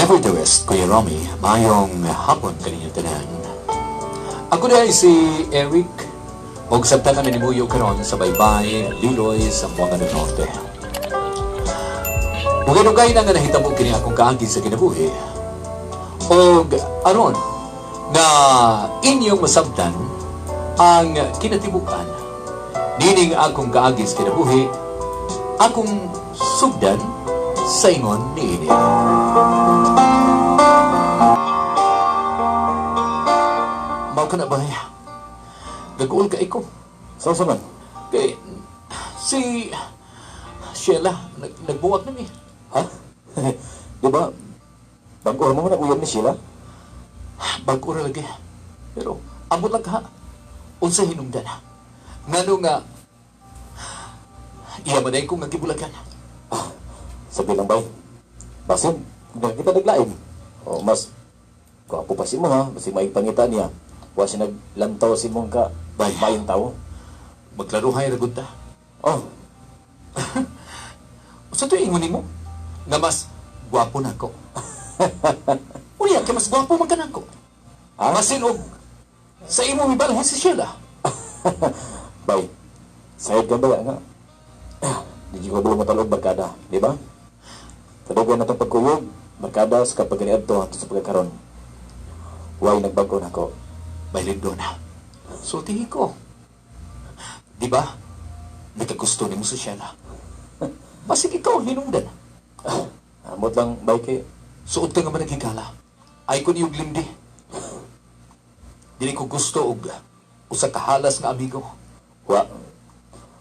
Ever the rest, Kuya Romy, mayong hapon kaninyo tanan. Ako na ay si Eric, og sabta na nimuyo karon sa Baybay, Liloy, Zamboanga del Norte. Dugay-dugay na nga nahitabo kini akong kaagi sa kinabuhi. Og aron nga inyong masabtan ang kinatibukan nining akong kaagi sa kinabuhi, akong sugdan sa ingon niini. Mao ka na ba? Nag-uol ka ko. Sa sa man? Kay si Sheila, nagbuwag na mi. Ha? Di ba? Bago mo na uyab ni Sheila? Bago ra lagi. Pero ambot lang ka. Unsa hinungdan? Ngano nga iya man ko nga gibulagan. Sabi lang bay. Basin, kung kita naglain. O mas gwapo pa si mo ha, basi maigpangita niya. Wa siya naglantaw si mong ka Bay. bayong tao. Magklaruhay ra gud ta. Oh, Unsa to ingon nimo? Nga mas gwapo na ko. Unya kay mas gwapo man ka nako. Ha? Basin og sa imo mibalhin si Sheila. Bay. Sayod ka ba nga? Ah, di ko bulo matalog barkada, di ba? Kadugan na itong pagkuyog, barkada sa kapag ganiadto hangtod sa pagkakaron. Way nagbago na ko. Bay Lindon. Sultihi ko. Di ba? Nagkagusto nimo si Sheila. Basig ikaw ang hinungdan. Amot lang bay kay Suod ka nga man naghigala. Ay ko niyog limdi. Dili ko gusto og usa ka halas nga amigo. Wa.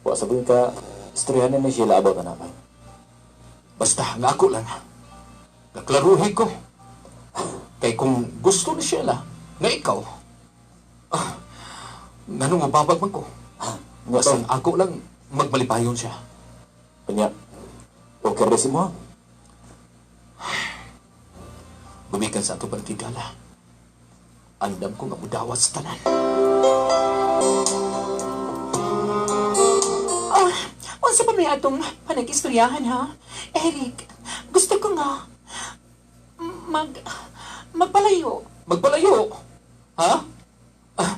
Wa sabihin ka, istoryahan ni Sheila about na bay. Basta nga ako lang. Naklaruhi ko. Kay kung gusto ni Sheila, nga ikaw, nganong mababag man ko. Nga Basta ba? ako lang magmalipayon siya. Kanya, okay rin si mo ha? Gumikan sa ato pantigala. Andam ko nga mudawat sa tanan. Oh, unsa pa may atong panag-istoryahan ha? Eric, gusto ko nga magpalayo. Magpalayo? Ha? Ah,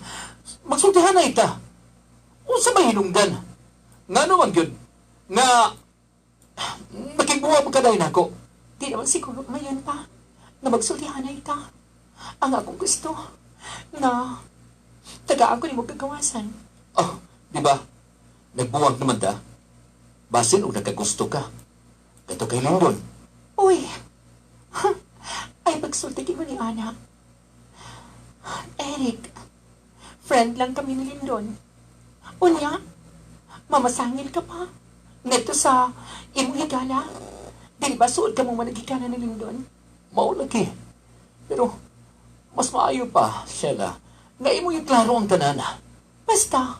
magsultihan na ita. Unsa may hinungdan? Nga naman gyud nga makigbuwa man kaday nako. Di naman siguro ngayon pa nga magsultihan na ita. Ang akong gusto nga tagaan ko nimo kagawasan. Oh, di ba? Nagbuwag naman ta. Basin og nagkagusto ka. Kato kay Lindon. Uy, ay pagsulti ko ni Ana. Eric, friend lang kami ni Lindon. Unya, mamasangil ka pa. Ngadto sa imong higala. Dili ba suod ka mong managigala ni Lindon? Mao lagi. Pero mas maayo pa, Sheila, nga imo yung klaro ang tanan. Basta,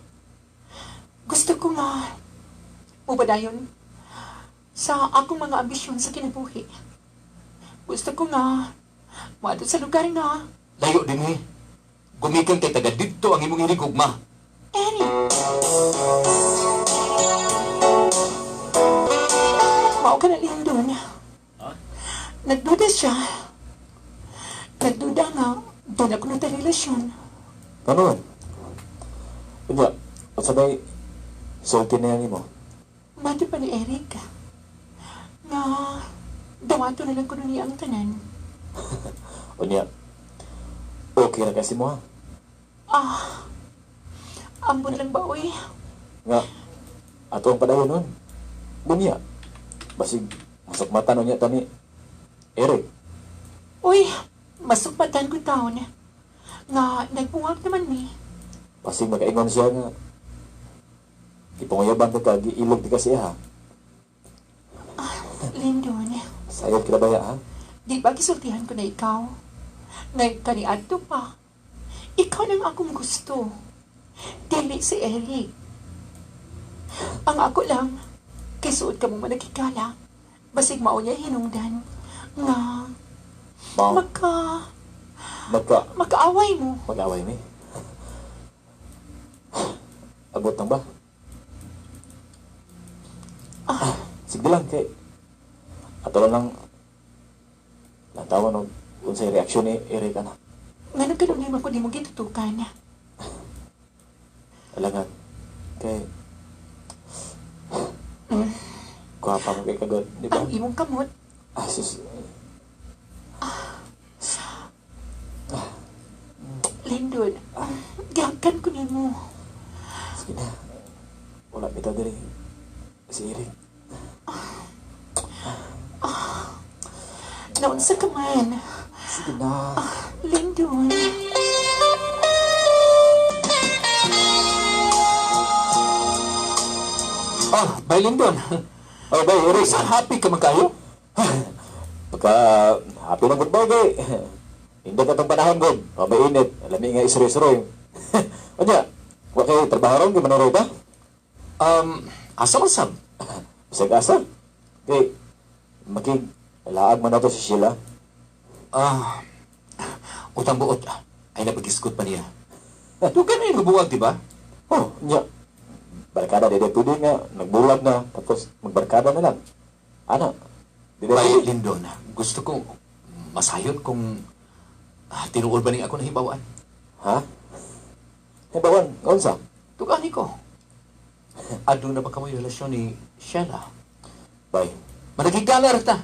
gusto ko nga mubadayon sa akong mga ambisyon sa kinabuhi. Gusto ko nga moadto sa lugar nga Layo din eh. Gumikan kay taga didto ang imong hinigugma. Eric. Mao ka na Lindon. Nagduda siya. Nagduda nga doon ako nata relasyon. Ano man? Kanya, at sabay, sulti na yan mo. Mati pa ni Eric. Nga dawato na lang ko niya ang tanan. Unya, okay na kasi mo ha? Ah, ambon lang ba, oy? Nga, ato ang padayon nun. Bunya, basig, masukmatan unya tani. Eric, Uy, masukmatan ko taon. Nga, nagbuwag naman ni. Basig makaingon siya nga, ipanguyaban ka ka, giilog di kasi ha. Ah, Lindon, Sayod kita baya ha? Di ba gisultihan ko na ikaw? Nagkaniadto pa. Ikaw nang akong gusto. Dili si Eric. Ang ako lang, kay suod ka mong managigala. Basig mao niya hinungdan. Nga, Mao, magka, makaaway mo. Mag-away mi. Abot nang ba? Ah. Sige lang, kay ato lang lang Lantawan og unsay reaksyon ni Eric ana. Ngano kanunay man ko nimo gitutukan? Alangan. Kay gwapa mo kay kagod, di ba? Ang imong kamot. Ah, sus. Lindon, gihakan ko nimo. Sige na. Wala bitaw diri. Si Eric. Naunsa ka man. Sige na. Lindon. Ah, bay Lindon. Oh, bay Eric. Sa happy ka man kayo? Pagka happy lang gud kay. Indot atong panahon gud. O may init, lami nga isroy-isroy. Unya, wa kay trabaho ron gimanoroy ba? Asa man sab? Bisag asa. Kay makig laag man nato si Sheila. Ah, utang buot. Ay napagiskot pa niya. Dugan na yung buwag, di ba? Oh, nya. Barkada di pwede nga nagbulag na tapos magbarkada na lang. Ana. Di Bay Lindon, gusto ko masayon kung tinuol ba ning ako nahibawaan. Ha? Hibawan, unsa? Tugani ko. Aduna ba kamoy relasyon ni Sheila? Bay. Managigalar ta.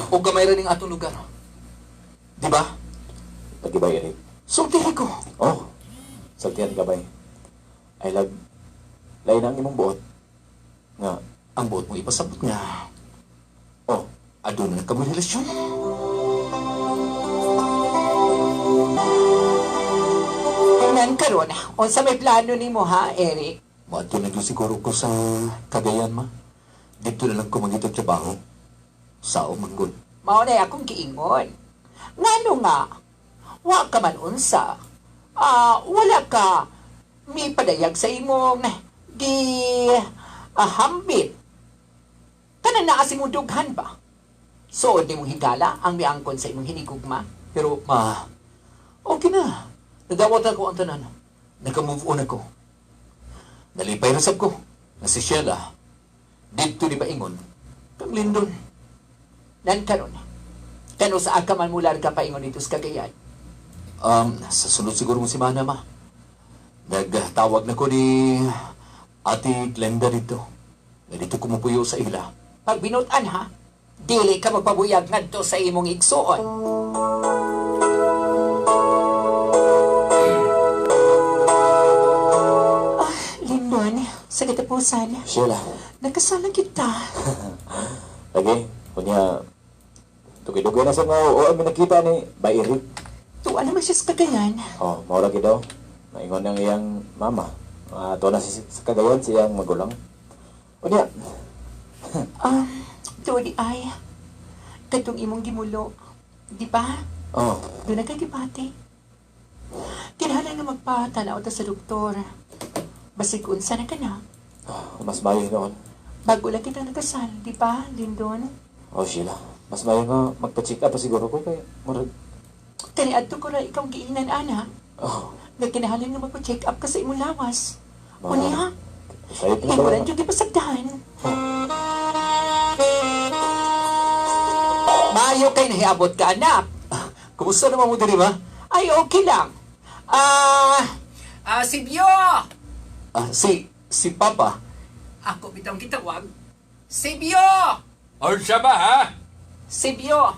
O gamay ra ning atong lugar. Di ba? Lagi bay Eric. Sultihi ko. Oh. Saltihan ka bay. Ay lag lain ang imong buot. Nga Ang buot mo ipasabot nga. Oh, Aduna na kamoy relasyon. Nan karon, unsa may plano nimo ha, Eric? Moadto na gyud siguro ko sa Cagayan, ma. Dito na lang ko mangitag trabaho. Sao man gud. Mao na akong giingon. Ngano nga, wa ka man unsa. Ah, wala ka mi padayag sa imong gi hambit. Kanang naa si mong dughan ba? Suod nimong higala ang miangkon sa imong hinigugma. Pero ma, okay na. Nadawat ako ang tanan. Naka-move on ako. Nalipay ra sab ko na si Sheila didto ni paingon kang Lindon. Nan karon. Kano sa ka man mular ka paingon dito sa Cagayan? Sa sunod siguro mong semana, ma. Nagtawag na ko ni Ate Glenda dito. Na dito kumupuyo sa ila. Pag binutan ha, dili ka magpabuyag ngadto sa imong igsuon. Ah, Lindon, sa katapusan, Sheila. nakasalan kita. Lagi, kunya dugay-dugay na sa nga o ang nakita ni Bay Eric. Tuwa naman siya sa Cagayan. Oh, mao lagi daw. Maingon ang iyang mama. Tuwa na si, sa Cagayan siyang magulang. Unya, Tuwa di ay, katong imong gimulo, di ba? Oh, Doon na kay gibati. Kinahanglan nga magpatanaw ta sa doktor. Basig unsa na ka na. Oh, mas mayo noon. Bago lang kita nagkasal, di ba, Lindon? Oh, Sheila, mas mayo nga magpa-check up pa siguro ko kay murag Kani adto ko ra ikaw giingnan ana. Oh, Nga kinahanglan nga magpa-check up ka sa imong lawas. Ma- Unya, sayop na imo ba? ra jud gipasagdahan. Mayo kay nahiabot ka, anak. Kumusta naman mo diri, ma? Ay, okay lang. Ah, si Bio! Ah, si Papa. Ako bitong gitawag. Si Bio! Unsa ba ha? Si Bio!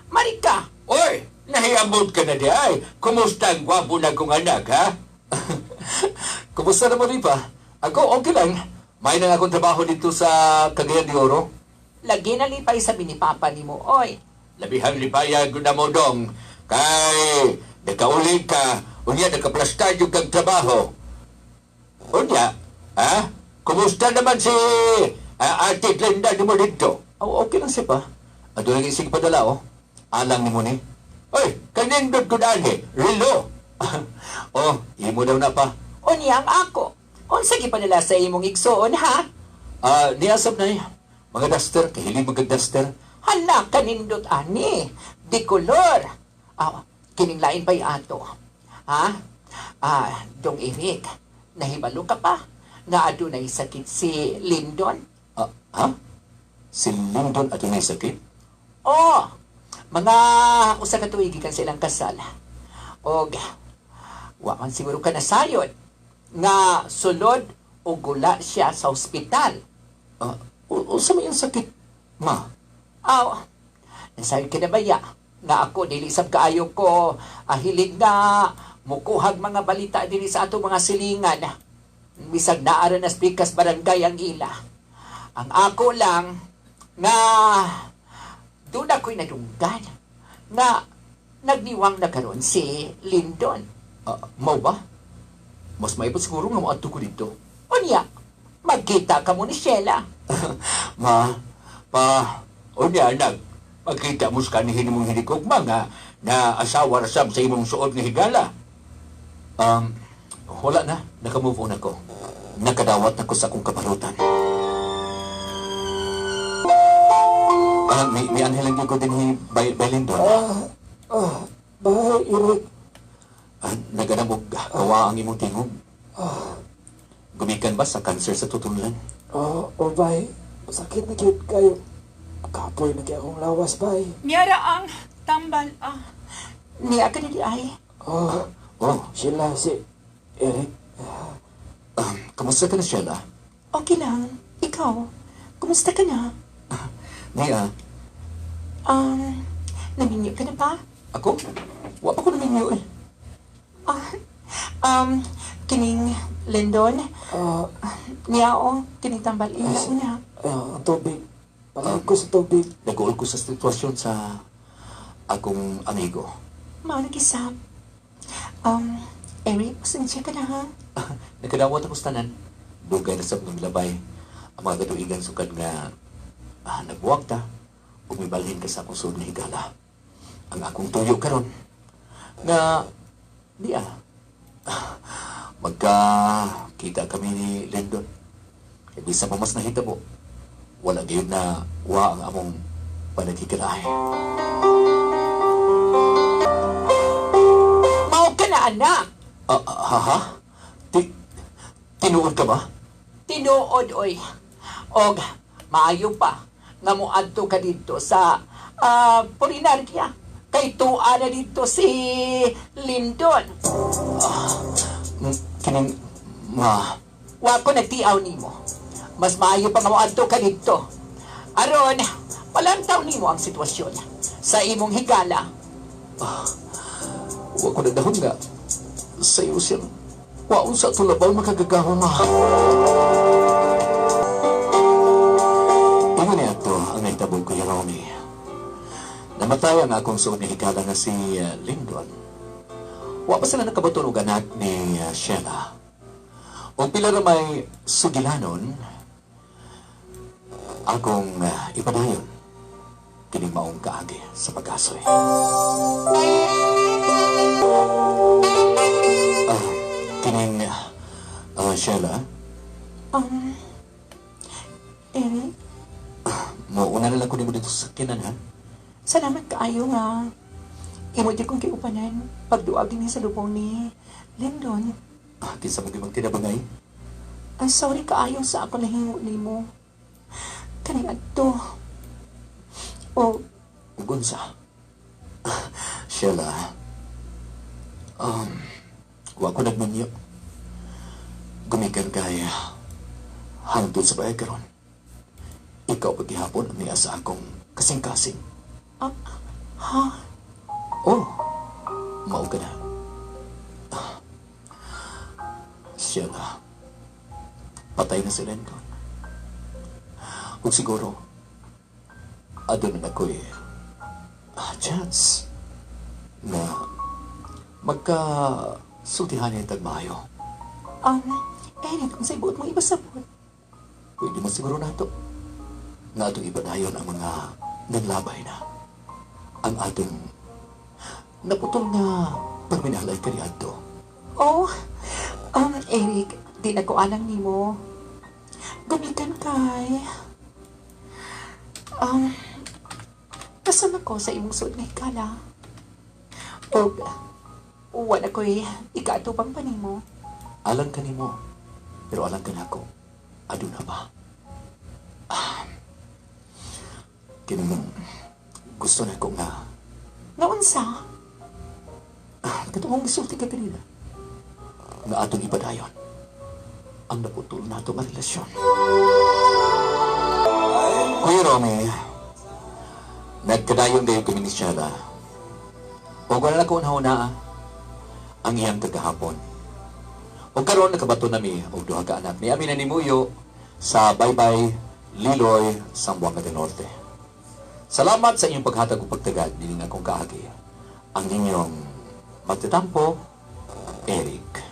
Marika! Oy, nahiabot ka na di ay. Kumusta ang gwapo na kong anak ha? Kumusta naman rin pa? Ako, okay lang. May nang akong trabaho dito sa Cagayan de Oro. Lagi na lipay sa binipapa ni mo, oy. Labihang lipaya gud na mo dong. Kay nakaulig ka, unya nakaplasta yung kag trabaho. Unya, ha? Kumusta naman si Ate Glenda ni mo dito? Oh, okay lang siya pa. Ado lang isig padala, oh. Alang ni mo ni. Oy, kanindot ko dani, relo. Oh, imo daw na pa. Unya ang ako. Unsa gipadala sa imong igsoon, ha? Ah, niasab na eh. Mga duster, kahilig magag-duster. Hala, kanindot ani. Di kolor. Ah, kining lain pa'y ato. Ha? Ah, Dong Eric, nahibalo ka pa nga adunay sakit si Lindon? Ah, ha? Si Lindon adunay sakit? Oh, Mga usa ka tuig gikan sa ilang kasal. Og wa man siguro ka nasayod nga sulod o gula siya sa ospital. Unsa may ang sakit, ma? Aw, nasayod ka na ba ya? Nga ako, dili sab kaayo ko, hilig nga mukuhag mga balita dili sa ato mga silingan. Bisag naara na spikas barangay ang ila. Ang ako lang nga doon ako'y nadunggan nga nagniwang na karon si Lindon. Mao ba? Mas maibot siguro nga moadto ko dito. Unya, magkita ka mo ni Sheila. Ma, pa, unya anak, magkita mo sa kanihin mong hilikog ma nga na asawa rasab sa imong suod nga higala. Wala na, nakamove on ako. Nakadawat na ko sa akong kabarutan. May anhilang ko din hi bay Lindon. Bye, Eric. Naganamog kawa ang imong tingog. Gumikan ba sa cancer sa tutunlan? Oh, bye. Masakit na gyud kayo. Kapoy na gyud akong lawas, bye. Niyara ang tambal ah. Niya ka dili ay. Oh, Oh, Sheila, si Eric. Kamusta ka na, Sheila? Okay lang. Ikaw, kumusta ka na? Niya, Naminyo ka na ba? Ako? Wa pa ko naminyo eh. Kining Lindon, niya o, kining tambal ila una. Ang tubig. Palag ko sa tubig. Nag-uol ko sa sitwasyon sa akong amigo. Mao na kisap. Eric, pasensya ka na ha? Nakadawat ako sa tanan. Dugay na sa mga labay. Ang mga katuigan sukad nga nagbuwag ta. Umibalhin ka sa akong suod nga higala. Ang akong tuyo karon nga di magka kita kami ni Lindon. Kaya bisa pa mas nahitabo, wala gayud na wa ang among panaghigalay. Mao ka na, anak! Ha, ha? Tinuod ka ba? Tinuod, oy. Og, maayo pa nga moadto ka didto sa Pulinardia. Kay tuwa na didto si Lindon. Kining, ma... Wa ko nagtiaw nimo. Mas maayo pa nga moadto ka didto. Aron, palantaw nimo ang sitwasyon sa imong higala. Wa ko nagdahon nga sa iyo siyang waon sa tulabaw makagagawa, ma. Ingon niya ito ang nahitabo ko, Romy. Namatay ang akong suod ni higala nga si Lindon. Wa pa sila nakabaton og anak ni Sheila. Og pila ra may sugilanon akong ipadayon kining maong kaagi sa pag-asoy. Kining Sheila? Eric? Mauna na lang ko nimo dito sa sakyanan, ha? Salamat kaayo nga. Imo di kong kiupanan pagduag din sa lubong ni Lindon. Kinsa mo gimang tinabangay? Sorry kaayo sa ako nahingo nimo. Kaning adto. O Ugunsa. Sheila. Wa ko nagminyo. Gumikan kay hangtod sa bayag karon. Ikaw pagihapon ang niya sa akong kasing-kasing. Ha? Oh, mao ka na. Sheila, patay na si Lendon. Ug siguro, aduna na ko'y chance na magka-sultihan niya tagmayo. Eric, kung sa ibuot mo ibasabot. Pwede mo siguro nato. Nga atong ibadayon ang mga nanlabay na. Ang atong naputol nga pagminalay kaniadto. Oh, Eric, di na ko alang nimo. Gumikan kay. Kasama ko sa imong suod nga higala. Og, wala ko'y ikaatubang pa nimo. Alang ka nimo, pero alang ka nako. Aduna pa. Kining gusto na ko nga Nga unsa? Katong gisulti ka kanina nga atong ipadayon ang naputol nato nga relasyon. Kuya Romy, nagkadayon kayo kami ni Shella. O wala ko na ang iyang kagahapon. O karon nakabato nami og duha ka anak ni amin na nimuyo sa Baybay, Liloy, Zamboanga del Norte. Salamat sa inyong paghatag ug pagtagad nining akong kaagi. Ang inyong magtatampo, Eric.